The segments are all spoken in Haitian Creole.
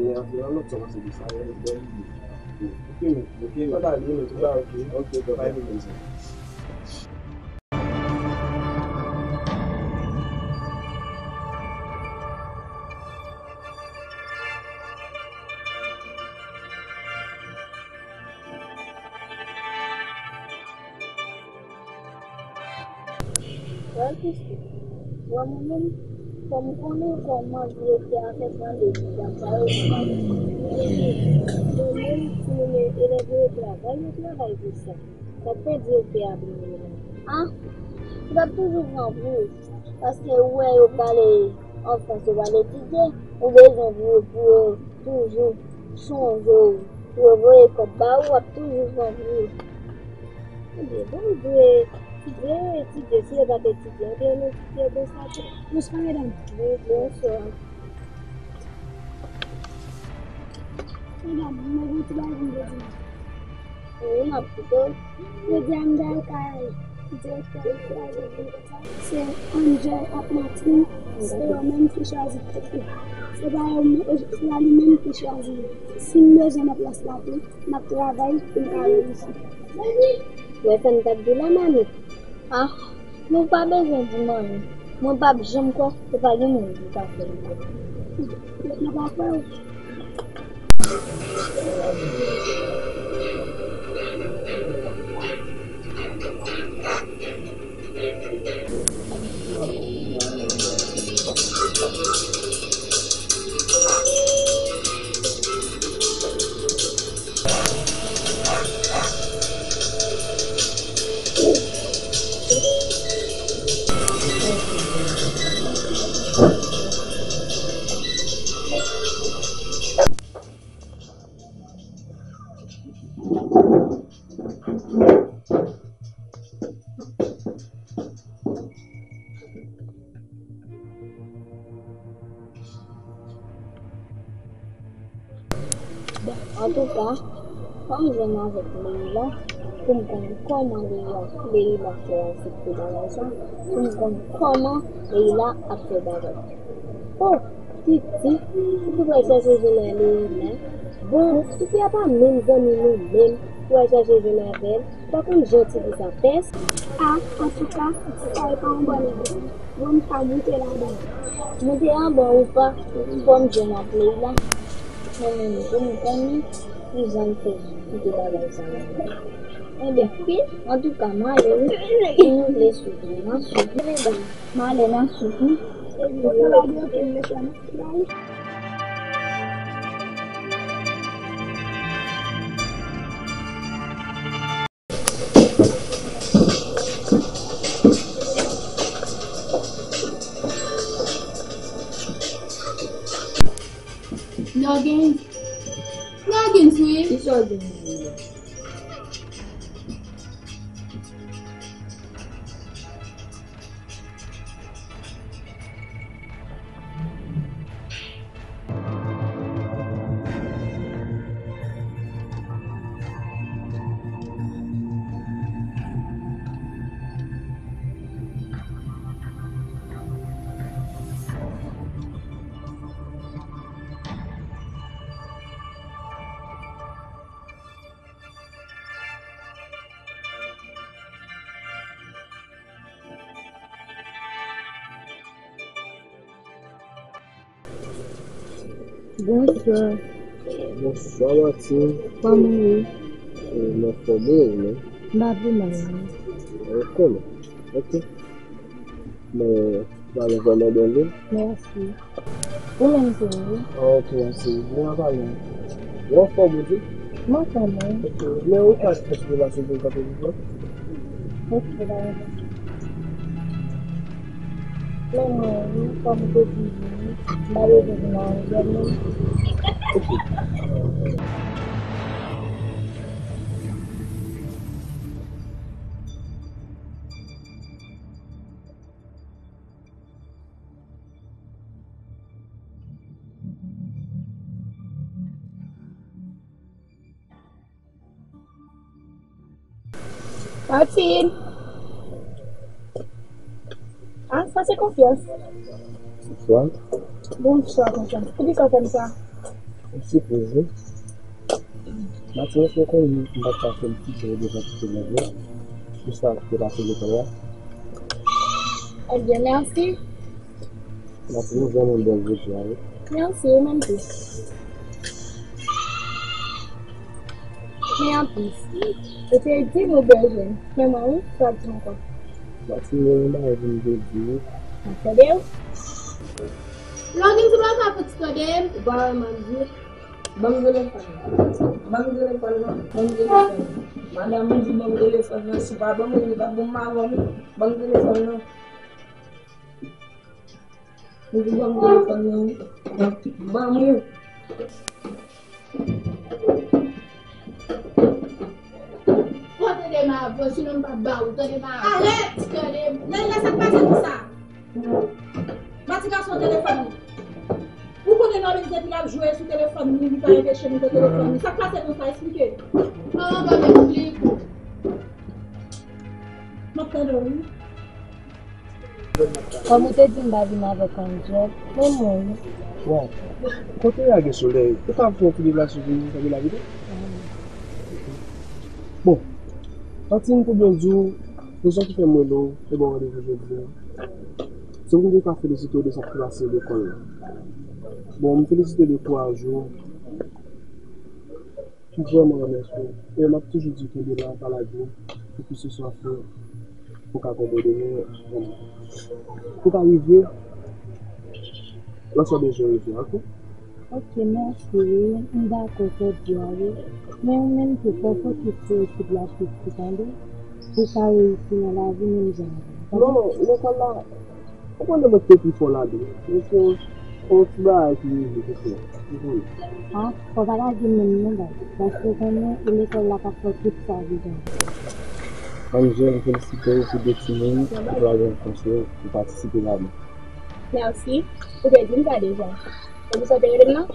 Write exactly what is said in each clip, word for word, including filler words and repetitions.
vini antre nan lòt, sa pase de sa, yon lòt bò lide. Ok, men, ok, men. Mwen ta vini, men, tout bagay ok. Ok, ok. Pa gen pwoblèm sa. Wè, Christy, wè mwen menm, fò m konnen kòman direktè a fè pran desizyon sa yo. Mwen menm, si mwen elèv yo travay, yo travay pou sa. Sa k fè direktè a bliye mwen? Ah, ou t ap toujou pran pou ou. Paske ou wè yo prale an Frans, yo prale etidye, ou bezwen pou yo, pou yo toujou sonje w, pou yo voye kòb ba ou, w ap toujou pran pou ou. Ebyen, bon, ou dwe, ou dwe etidye, si yo pa t etidye, ou te renmen etidye, bon, sa tou. Bonswa, medam. Wi, bonswa. Medam, mwen gen yon ti bagay pou m te di nou. Wi, m ap koute w. Jodi a, m t al kay direktè lekòl la, se Angel ak Martine, se yo menm ki chwazi tèt yo. Se pa yo, se pa li menm ki chwazi. Si m bezwen nan plas la tou, m ap travay pou m ka reyisi. Ou wè sa m t ap di la, mamit? Ah, nou pa bezwen di m anyen. Mwen p ap janm kwè se pa gen moun ki ka fè l. Mwen pa kwè w. Bon, antouka, fò m jwenn avèk Leila pou m konn kòman Leila, Leila fè aksepte bagay sa, pou m konn kòman Leila ap fè bagay. Oh, Titi, ou pral chèche jwenn Leila? Bon, Titi a pa menm zanmi nou menm pou al chèche jwenn avè l. Pa konn jan ti fi sa pès. Ah, antouka, sa e pa yon bòn ide. Bon, m pa moute ladan. Moute anba ou pa, fò m jwenn ak Leila. Mwen menm, pou m konnen ki jan l fè kite bagay sa la. Enben, wi, antouka, m ale, wi. Si nou vle swiv, nou ap swiv. M ale, n ap swiv, wi. Nògin. Nògin, wi. Kisa w gen la? Bonswa. Bonswa, Martine. Kòman w ye? Eh, m anfòm, wi, ou menm? M pa pi mal, non. Ou konnen. Ok. Men, bagay vrèman bèl, wi. Mèsi. Ou menm tou, wi. Ah, ok, mèsi. Mwen ap pale. Ou anfòm, ou di? M anfòm, wi. Ok. Men ou ka esplike m sa, silvouplè? Ok, pa gen pwoblèm. Men mwen, wi, kòm ou te di, wi, m pa bezwen vin nan yon zòn, non. Ok. Martine! Ah, sa se Konfyans. Bonswa. Bonswa, Konfyans. Poukisa w fè m sa? Yon sipriz, wi. Maten, èske w konnen m pa t ka fè yon ti jwe devan ti sèvant la? Pou sa ki te pase lekòl la? Ebyen, mèsi. Maten, ou vrèman bèl jodi a, wi. Mèsi, ou menm tou. Men anplis, ou te di m ou bezwen m. Men mwen, wi, sa di m ankò. Maten, gen yon bagay pou m te di w. Mwen tande w. Lè w vin sou WhatsApp, ou ti tande m. Ou pa wè m ap di w. Ban m telefòn nan. Ban m telefòn nan. Ban m telefòn nan. Madanm, ou di ban m telefòn nan. Si w pa ban m li, li p ap ban m avè w, non. Ban m telefòn nan. Ou di ban m telefòn nan. Ban m li. Fò tande m avè w, sinon m p ap ba ou. Tande m avè w. Arèt! Tande m. Lè, lè sa k pase konsa? Mati gason telefòn ou. Ou konnen Nòlis depi l ap jwe sou telefòn li, li pa enpeche m pran telefòn li. Sa k pase konsa? Eksplike. An, ban m eksplike w. M ap tande w, wi. Kòm ou te di m pa vin avèk Angel, men mwen, wi. Waw, kote w ye a gen solèy? Ou ka fè yon ti deplasman pou mwen, tankou lapli? Bon, Martine, pou byen di w, rezon ki fè m rele w e ba w randevou jodi a, se pou m te ka felisite w de sa k pase lekòl la. Bon, m felisite w de kouraj ou. M vrèman remèsye w. E m ap toujou di w kenbe la, pa lage, poukisa w fè, pou w ka konprann nou, pou w ka rive la sa w bezwen rive, oke? Oke, mèsi, wi. M dakò, sa w di a, wi. Men ou menm tou, fò w fokis sou etid la plis, ou tande? Pou w ka reyisi nan lavi, menm jan avè m, tande? Non, lekòl la, ou konnen mwen te pi fò ladan l. Men se yon, yon ti bagay ki rive, se fè. Ou konnen. A, fò w pa lage menm non, baz. Paske ou konnen, e lekòl la k ap fè tout sa deja. Angel, m felisite w pou de timoun ou pral rankontre, ou patisipe ladan. Mèsi. Ou te di m sa deja. E pou sa w te rele m nan?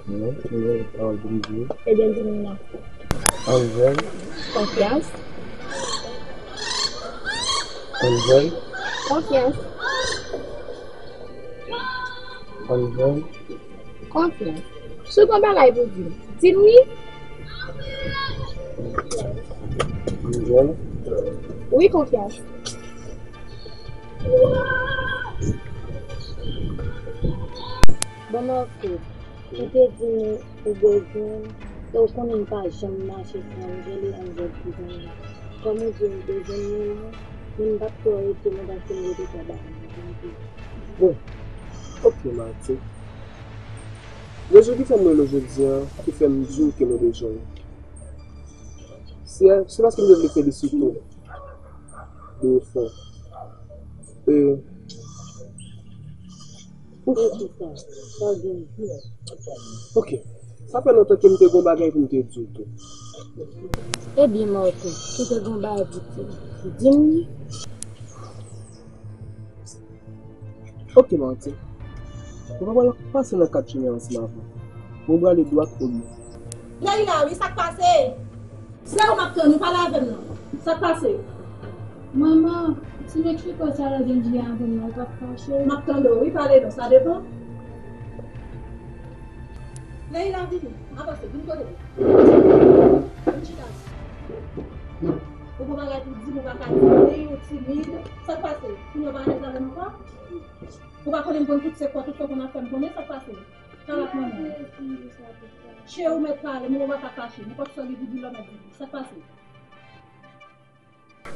Non, se yon pawòl pou m di w. Ebyen, di m nan. Angel. Konfyans. Angel. Konfyans. Angel. Konfyans. Si w gen bagay pou di m, di m wi. Angel. Wi, Konfyans. Bon, Marco, ou te di m ou bezwen m, e ou konnen m pa janm mache san Angel e Angel ki zanmi m. Kòm ou di m bezwen m, men m p ap twò rete non, paske m rete twò ba m. Bon, oke, Martine. Rezon ki fè m rele w jodi a, ki fè m di w ke mwen bezwen w, se, se paske m te vle felisite w de efò. E, ouf. E kisa? Sa w gen? Oke. Sa fè lontan ke m te gen yon bagay pou m te di w tou. Ebyen, Marco, si w te gen yon bagay pou w di m, di m li. Oke, Martine. Mwen pral pase nan kat chimen an ansanm avè w. Mwen prale dwat olye. Leila, wi, sa k pase? Se ou m ap tann, ou pale avè m non. Sa k pase? Manman, ti nèg chiko sa la vin di avè m nan, ou p ap fache? M ap tande w, wi, pale non, sa depann. Leila, vini, avanse, vin kote m. Vin chita. Ou gon bagay pou di m, ou pa ka di anyen, ou timid. Sa k pase? Kounye a w pa alèz avè m ankò? Ou pa konnen m konn tout sekrè w, tout sa w konn ap fè m konnen, sa k pase? Pale ak manman w. Cheri, ou mèt pale, manman w pa ka fache. Nenpòt sa w gen pou di l, ou mèt di li. Sa k pase?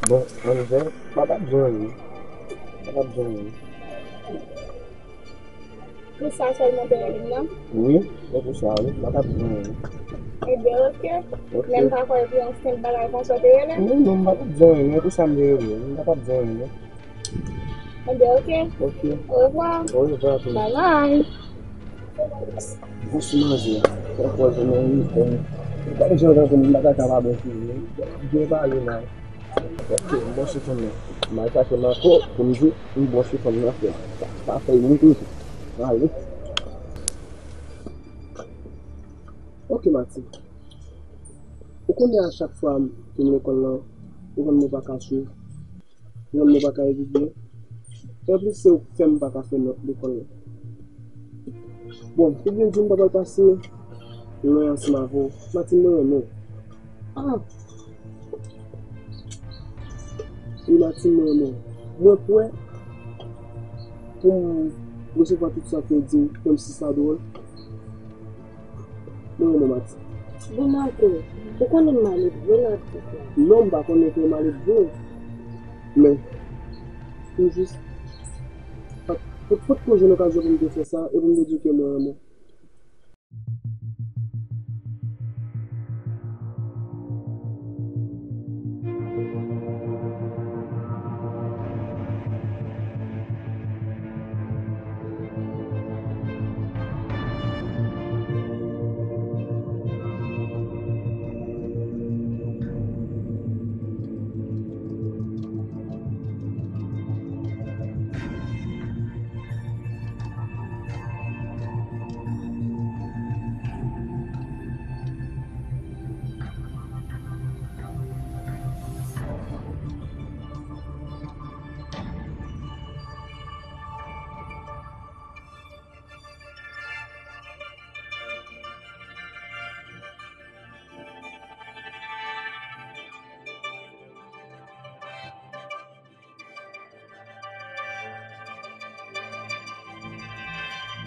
Bon, Angel, m pa t ap di w anyen. M pa t ap di w anyen. Pou sa sèlman w te rele m nan? Wi, se pou sa, wi. M pa t ap di w anyen. Ebyen, oke. Oke. Lè m pa kwè pou yon senp bagay konsa w te rele m? Non, non, m pa t ap di w anyen, non. E pou sa m te rele w. M pa t ap di w anyen, non. Ebyen, oke. Oke. Orevwa. Orevwa tou. Babay. Bon, sou manzè a. Fòk wè jan mwen wi, fò m. Gade jan w tankou m pa ta ka pa bon sou li. Byen pale la. Oke, m bon sou fanm nan. M al chache Marco pou m di m bon sou fanm nan fè. Pa fè youn toujou. Ale. Oke, Martine. Ou konnen a chak fwa m vin lekòl lan, ou konn mwen pa ka swiv. Mwen, mwen pa ka etidye. E anplis, se ou k fè m pa ka fè nòt lekòl la. Bon, pou byen di, m pa pral pase lwen ansanm avè w. Martine, mwen renmen w. Ah! Wi, Martine, mwen renmen w. Mwen prè pou m resevwa tout sa w te di m, menm si sa dwòl. Mwen renmen w, Martine. Bon, Marco, ou konnen m malelve nan tout sa. Non, m pa konnen ke w malelve. Men, m jis pa t, pa t, pa t ko jwenn okazyon pou m te fè sa e pou m te di w ke mwen renmen w.